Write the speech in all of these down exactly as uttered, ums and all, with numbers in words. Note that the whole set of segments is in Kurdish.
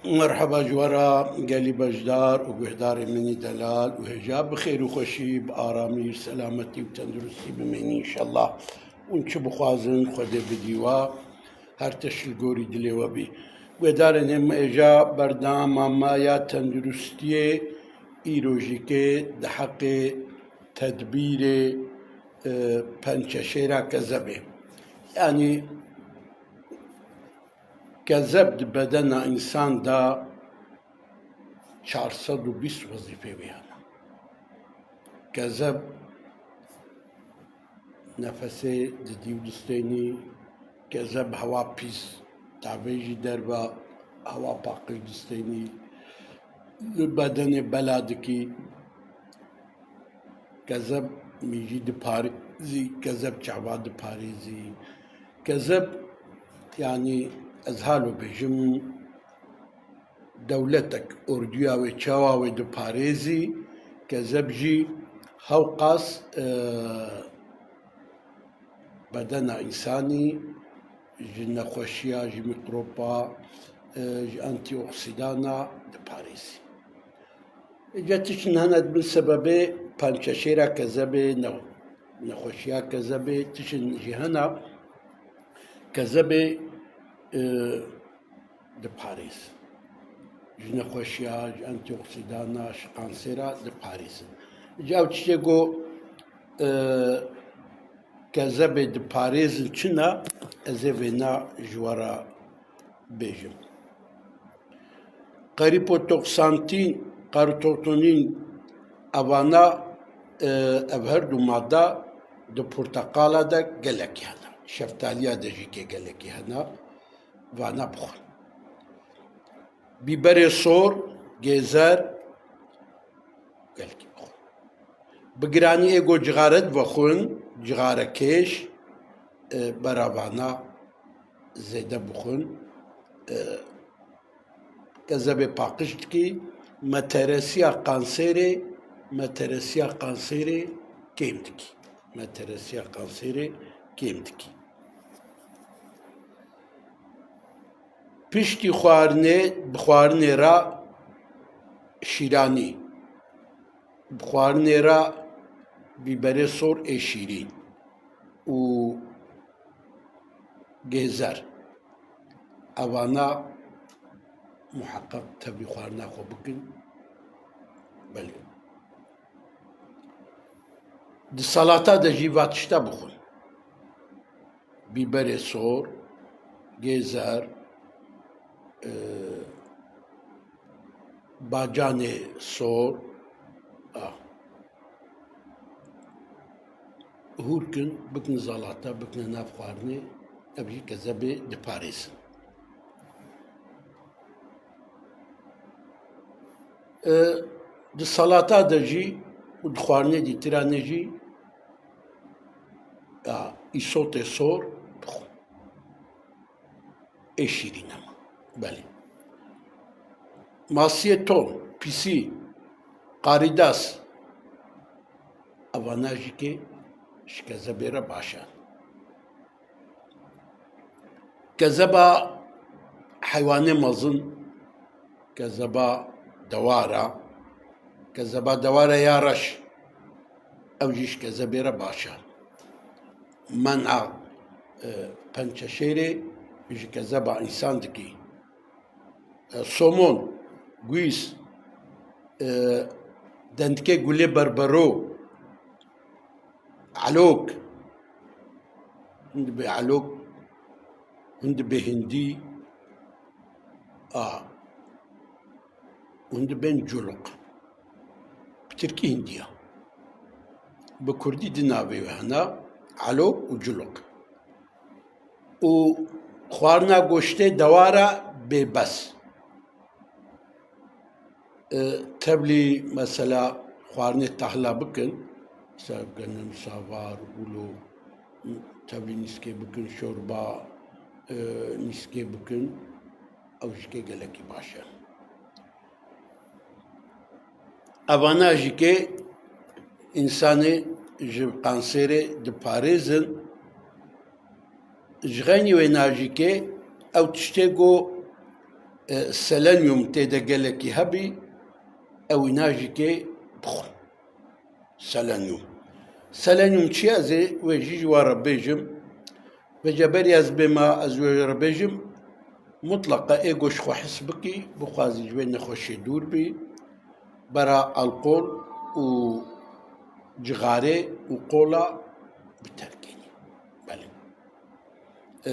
Merheba ji we re gelî beşdar û guhdarê min î delal û hêja bi xêr û xweşî, bi aramî, selametî û tenduristî bimînin înşellah. Hûn çi bixwazin, Xwedê bidî we, her tişt li gorî dilê we bî. Guhdarên hêja berdama me ya tenduristiyê îro jî ke di heqê tedbîrê, e, pençeşêra kezebê. Yanî kezeb di bedena însan de çar sed û bîst wezîfê wê hene. Kezeb nefesê didî û distênî, kezeb hewa pîs tavê jî derve, hewa paqij distênî, li bedenê bela dikî. Kezeb mîjî diparêzî, kezeb çava diparêzî. Kezeb, yanî ez halo bêjim, dewletek orduya wê çawa wê diparêzî, kezeb jî hewqas, e, bedena însanî ji nexweşiya, ji mîkroba, e, ji antîoksîdana diparêzî. Îca tiştin hene di bin sebebê pençeşêra kezebê, ne-, nexweşiya kezebê, tiştin jî hene kezebê, e, diparêz. Ji nexweşiya, ji antîoksîdana, ji kansêra diparêzin. Îca ew tiştê ku, e, kezebê diparêzin çi ne, ez ê vêna ji we re bêjim. Karipotoksantin, karitotonîn, evana, e, ev her du madde di porteqala de gelekî hene. Şeftaliya de jî ke gelekî hene, vana bixwin. Bîberê sor, gêzer, gelkî bixwin. Bi giranî ê ku cixare divexwin, cixarekêş, e, beravana zêde bixwin, e, kezebê paqij dikî, meteresiya kansêrê, meteresiya kansêrê kêm dikî. Meteresiya kansêrê kêm dikî. Piştî xwarinê, bi xwarinê re şîranî, bi xwarinê re bîberê sor ê şîrîn û gêzer. Evana muheqeq tevlî xwarina xwe bikin. Belê. Di salata de jî va tişta bixwin. Bîberê sor, gêzer, e, bacanê sor, a. Hûr kin, bikin zalata, bikin nav xwarinê, ev jî kezebê diparêzin. E, di salata de jî û di xwarinê dîtiranê jî, ya, îsotê sor dixwin. Ê şîrîn hema. Belê. Masiyê ton, pîsî, qarîdas, evana jî ke ji kezebê re baş e. Kezeba heywanê mezin, kezeba dewara, kezeba dewara ya reş, ew jî ji kezebê re baş e. Mena, e, pençeşêrê ji kezeba însan dikî. E, somon, guîs, e, dendikê gulê berbero, elok, hûn dibê elok, hûn dibê hindî, a, hûn dibên culuk. Bi tirkî hindiya. Bi kurdî di navê wê hene, elok û culuk. Û xwarina goştê dewara bêbes. E, tevlî mesela xwarinê tahla bikin, mesela genim, savar, ûlo, tevlî nîskê bikin, şorba, e, nîskê bikin, ew jî ke gelekî baş e. Evana jî ke însanê ji kansêrê diparêzin, ji xeynî wêna jî ke ew tiştê ku e, selenyum tê de gelekî hebî, ew îna jî kê bixwin. Selenyum. Selenyum çi ye? Ez ê wê jî ji we re bêjim. Vêca berî ez bêma ez wê re bêjim, mutleqa ê go ji xwe his bikî, bixwazî ji wê nexweşê dûr bî, bera alkol û cixarê û qola biterkênî. Belê. E,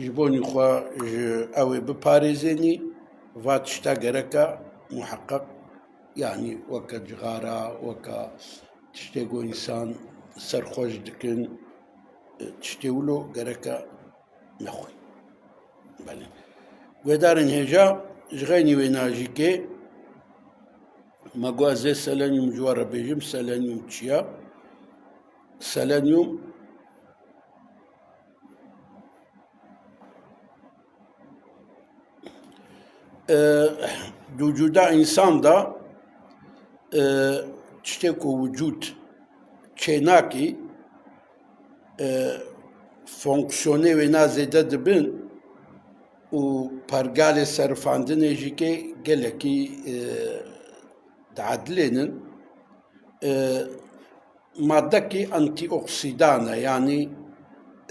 ji bonî xwe ji ew ê biparêzênî, va tişta gereka muheqeq, yanî weke cixara, weke tiştê ku însan serxweş dikin, e, tiştê wilo gereka nexwin. Belê. Guhdarên hêja, ji xeynî wê najîkê, me got ez ê selenyum ji we re bêjim, selenyum çi ye? Selenyum, e, di wicûda însan de, e, tiştê ku wicûd çênakî, e, fonksiyonê wêna zêde dibin û pergalê serifandinê jî kê gelekî, e, diedilênin. E, Madekî antîoksîdan e, yanî,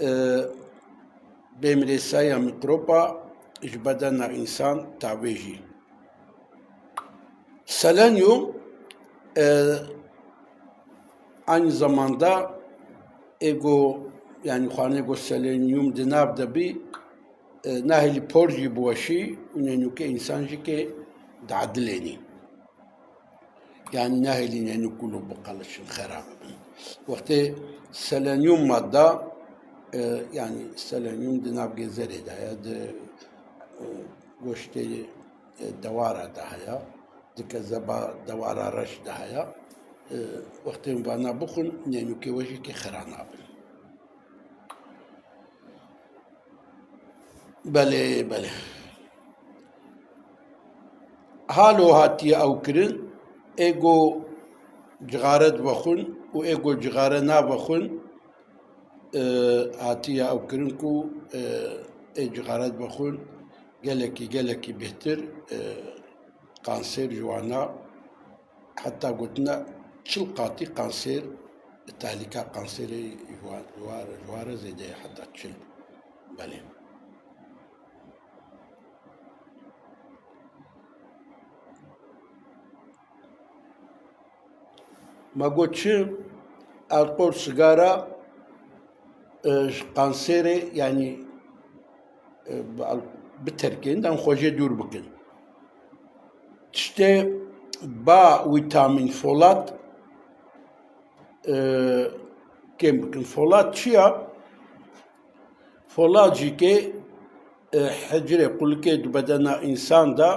e, bêmirêsayiya mîkroba ji bedena însan tavêjî. Selenyum, e, aynı zamanda ê go, yanî xwanê go selenyum di nav de bî, e, nahêlî por jî biweşî û nênûkê însan jî kê diedilênî. Yanî nahêlî nênûk wilo biqelişin, xera bibin. Wextê selenyum madda, e, yanî selenyum di nav gezerê de heye, di, e, goştê, e, dewara de heye, di kezeba dewara reş de heye. E, wextê vana bixwin, nênûkê we jî kê xera nabin. Belê, belê. Halo hatiye ew kirin, ê go cixare divexwin û ê go cixare navexwin, e, hatiye ew kirin ku, e, ê cixare divexwin gelekî, gelekî bêhtir, e, kanser ji wana heta gotine çil qatî kanser, tehlîka kanserê ji wa-, ji wa-, ji wa re zêde ye, heta çil. Belê. Me got çi? Alkol, sigara, e, ji kanserê, yanî, e, bi al-, biterkên, dem xwe jê dûr bikin. Tiştê ba vîtamîn, folat, e, kêm bikin. Folat çi ya? Folat jî kê, e, hicrê qulikê di bedena însan de,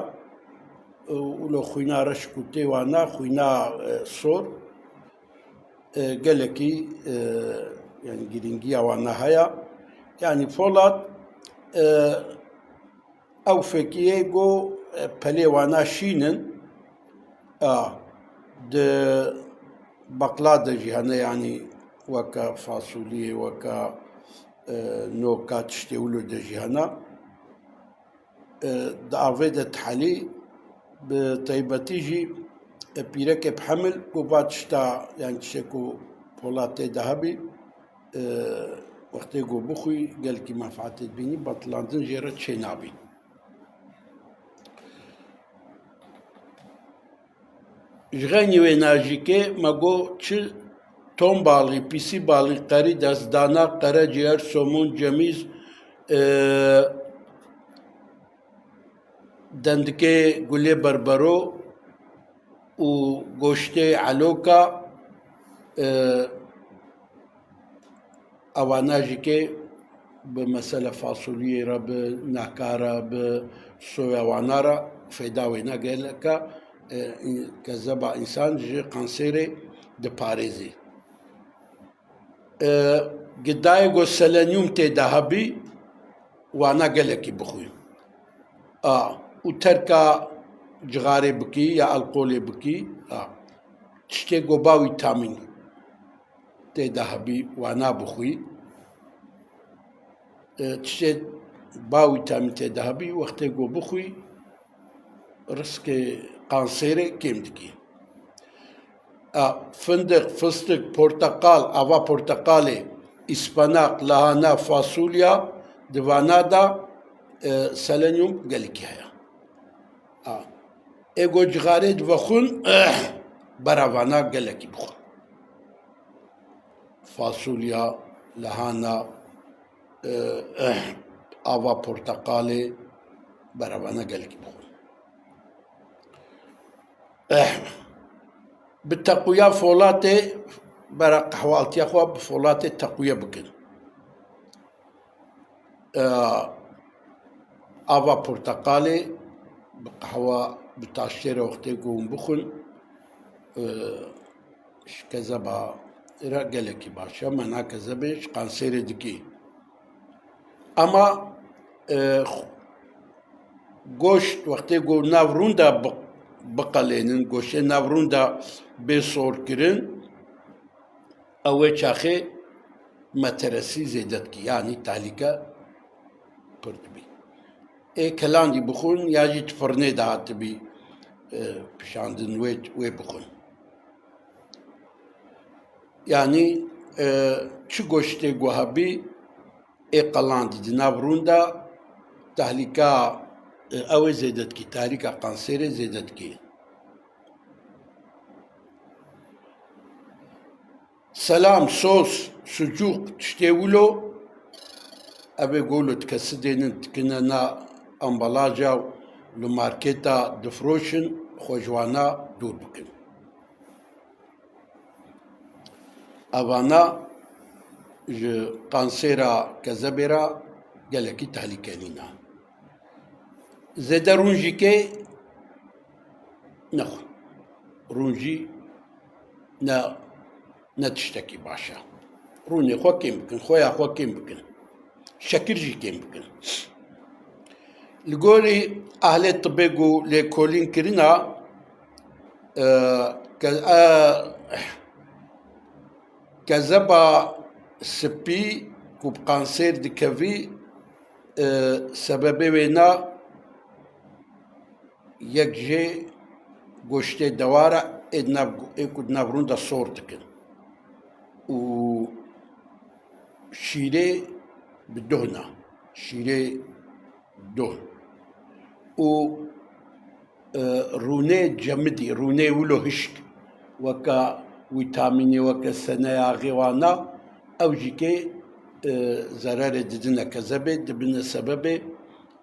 e, wilo xwîna reş ku tê wana, xwîna, e, sor, e, gelekî, e, yanî girîngiya wana heye. Yanî folat, e, ew fekiyê ku, e, pelê wana şîn in, a, di baqla de jî hene, yanî weke fasuliyê, weke, e, noka tiştê wilo de jî hene. E, di avê de dihelî, bi taybetî jî, e, pîrekê bi hemil ku va tişta, yanî tiştê ku pola tê de hebî, e, wextê ku bixwî, gelkî menfaetê dibînî, betilandin jê re çênabî. Ji xeynî wê najîkê me got çi? Ton balî, pîsî balî, qerîdes, dana, qereciyar, somûn, cemîz, e, dendikê gulê berbero û goştê eloka, e, ewana jî kê bi mesela fasuliyê re, bi naka re, bi soya wana re feyda wêna gelek e, e, kezeba însan ji kanserê diparêzî. E, gidayê ku selenyum tê de hebî, wana gelekî bixwî. A, û terka cixarê bikî ya alkolê bikî, a, tiştê ku ba vîtamîn tê de hebî, wana bixwî. E, tiştê ba wîtamîn tê de hebî, wextê ku bixwî, riskê kansêrê kêm dikî. A, findiq, fistik, porteqal, ava porteqalê, îspenaq, lahana, fasulya, di vana de, e, selenyum gelekî heye. A, ê ku cixarê divexwin, bera vana gelekî bixwin. Fasulya, lahana, e, ava porteqalê, bera vana gelekî bixwin. Bi teqwiya folatê, bera qehwaltiya xwe bi folatê teqwiye bikin. E, ava porteqalê bi qehwa, bi taştê re wextê ku hûn bixwin, e, ji kezeba re gelekî baş e. Mena kezebê ji kansêrê dikî. Ama, e, xu-, goşt wextê ku nav rûn de bi-, biqelênin, goştê nav rûn de bê sorkirin, ew ê çaxê meteresî zêde dikî, yanî tehlîke pir dibî. Ê kelandî bixwin ya jî di firnê de hatibî, e, pişandin wê, wê bixwin. Yanî, e, çi goştê ku hebî ê qelandî di nav rûn de tehlîka, e, ew ê zêde dikî, tehlîka kansêrê zêde dikî. Selam, sos, sucûq, tiştê wilo, ev ê golo dikesidênin dikine na ambalaja û li marketa difroşin, xwe ji wana dûr bikin. Evana ji kansêra kezebê re gelekî tehlîke nîne. Zêde rûn jî kê nexwin. Rûn jî ne, ne tiştekî baş e. Rûnê xwe kêm bikin, xweya xwe kêm bikin. Şekir jî kêm bikin. Li gorî ehlê tibê ku lêkolîn kirina, e, ke-, e, kezeba spî ku bi kansêr dikevî, e, sebebê wê na yek jê goştê dewar e, ê di nav, ê ku di nav rûn de sor dikin. Û şîrê bi duhna, şîrê duhn. Û, e, rûnê cemidî, rûnê wilo hişk, weke wîtamînê, weke seneyaxê wana, ew jî kê, e, zererê didine kezebê, dibine sebebê,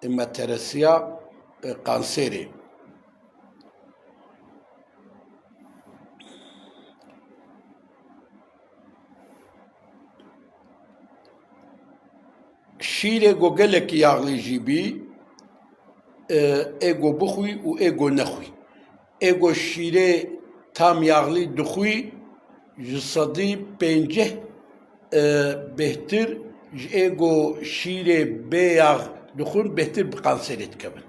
e, meteresiya, e, kansêrê. Şîrê ku gelekî yaxlî jî bî, e, ê ku bixwî û ê ku nexwî. Ê ku şîrê tam yaxlî dixwî, ji sedî pêncî, e, bêhtir ji ê ku şîrê bê yax dixwin, bêhtir bi kanserê dikevin.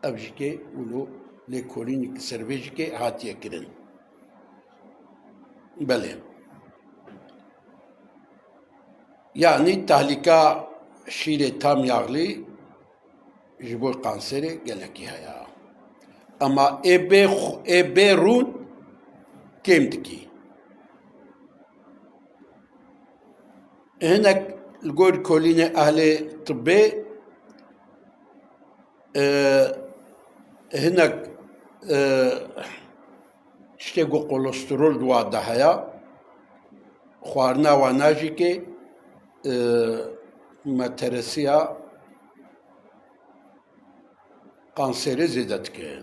Ev jî kê wilo lêkolînî li ser vê jî kê hatiye kirin. Belê. Yanî tehlîka şîrê tam yaxlî ji bo kanserê gelekî heye. Ema ê bê xu-, ê bê rûn kêm dikî. Hinek li gor kolînê ehlê tibê, e, hinek, e, tiştê ku kolesterol di wa de heye, xwarina wana jî kê, e, meteresiya kanserê zêde dike.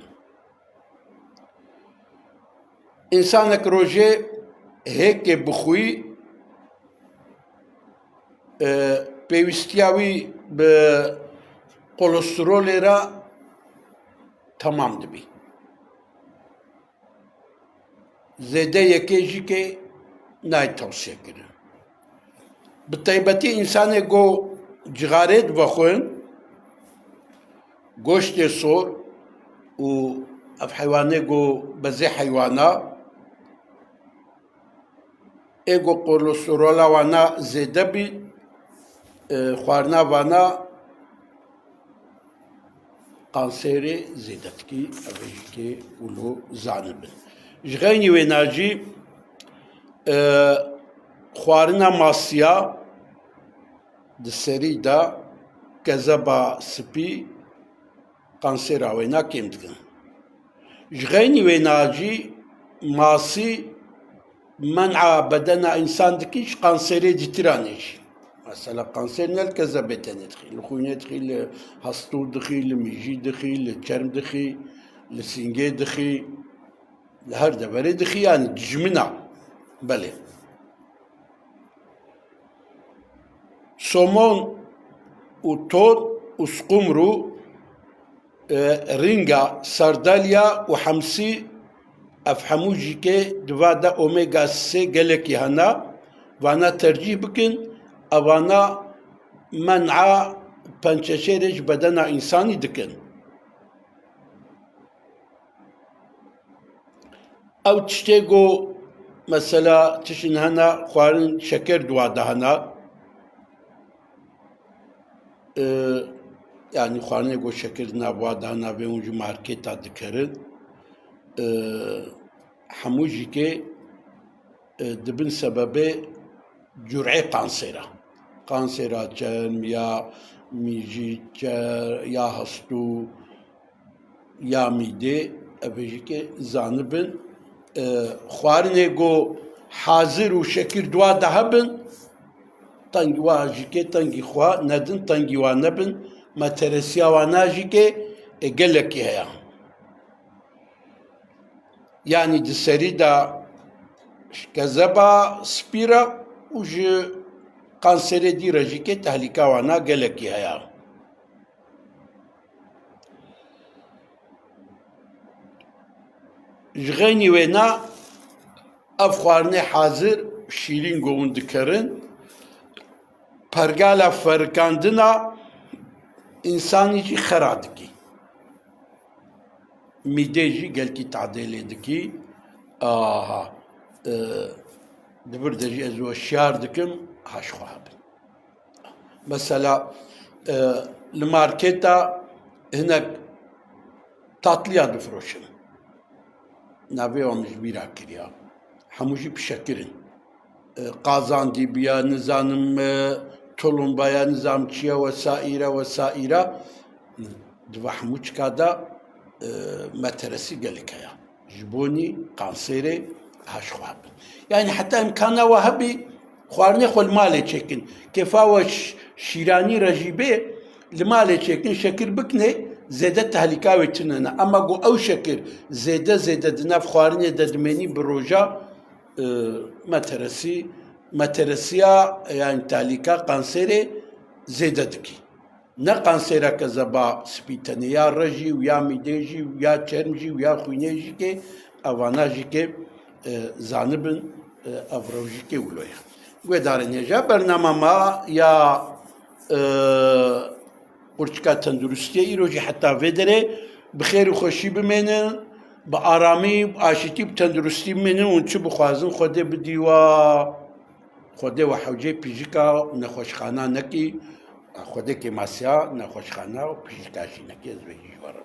Însanek rojê hêkê bixwî, e, pêwîstiya wî bi kolesterolê re temam dibî. Zêde yekê jî kê nayê tewsiye kirin. Bi taybetî însanê ku cixarê divexwin, goştê sor û ev heywanê ku bezê heywana, ê ku kolesterola wana zêde bî, e, xwarina vana Kanserê zêde dikî, ev ê jî kê wilo zanibin. Ji xeynî wêna jî, e, xwarina masiya di serî de kezeba spî kansera wêna kêm dikin. Ji xeynî wêna jî masî men'a bedena însan dikî ji kanserê dîtiranê jî. Mesela kanser ne li kezebê tenê dixî, li xwînê dixî, li hestû dixî, li mijî dixî, li çerm dixî, li sîngê dixî, li her deverê dixî, yanî dijmina. Belê. Somon û ton û squmrû, e, rînga, sardalya û hemsî, ev hemû jî kê di va de omega sê gelekî hene, vana tercîh bikin, evana men'a pençeşêrê ji bedena însanî dikin. Ew tiştê ku mesela tiştin hene xwarin şeker di wa de hene. Ee, yanî xwarinê ku şeker di nav wa de hene vê hûn ji marketa dikerin. Ee, hemû jî kê, e, dibin sebebê cur'ê kansera. Kansera çerm ya mîjî, çer-, ya hestû, ya mîdê, ev ê jî kê zanibin, e, xwarinê ku hazir û şekir di wa de hebin, tengî wa jî kê tengî xwe nedin, tengî wa nebin, meteresiya wana jî kê, e, gelekî heye. Yanî di serî de ji kezeba spî re û ji kanserê dî re jî kê tehlîka wana gelekî heye. Ji xeynî wêna ev xwarinê hazir şîrîn govûn dikerin, pergala ferikandina însanî jî xera dikî. Mîdê jî gelkî tadê lê dikî. Aha, e, di vir de jî ez we şiyar dikim, haş xwe hebin. Mesela, e, li marketa hinek tatliya difiroşin. Navê wan min ji bîra kiriya. Hemû jî pişekir in. E, qazandî biya, nizanim, e, tulumbaya, nizam çi ye, wesaîre, wesaîre. Di va hemû çika de, e, meteresî gelek heye. Ji bonî kanserê haş xwe hebin. Yanî heta îmkana we hebî, xwarinê xwe li malê çêkin. Kêfa we ş-, şîranî re jî bê, li malê çêkin, şekir biknê, zêde tehlîka wê tune ne. Ema ku ew şekir zêde zêde di nav xwarinê de dimênî bi roja, e, meteresî, meteresiya, yanî tehlîka kanserê zêde dikî. Ne kansêra kezeba spî tenê, ya re jî û ya mîdê jî û ya çerm jî û ya xwînê jî kê, evana jî kê, e, zanibin, e, ev rew jî kê wilo ye. Guhdarên hêja bernama ma ya, e, qurçika tenduristiyê îro jî heta vê derê bi xêr û xweşî bimênin, bi aramî, bi aşîtî, bi tenduristî bimênin û çi bixwazin Xwedê bidî wa. Xwedê we hewcê pîjika û nexweşxana nekî, Xwedê kêmasiya nexweşxana û pîjika jî nekî, ez vê jî ji we re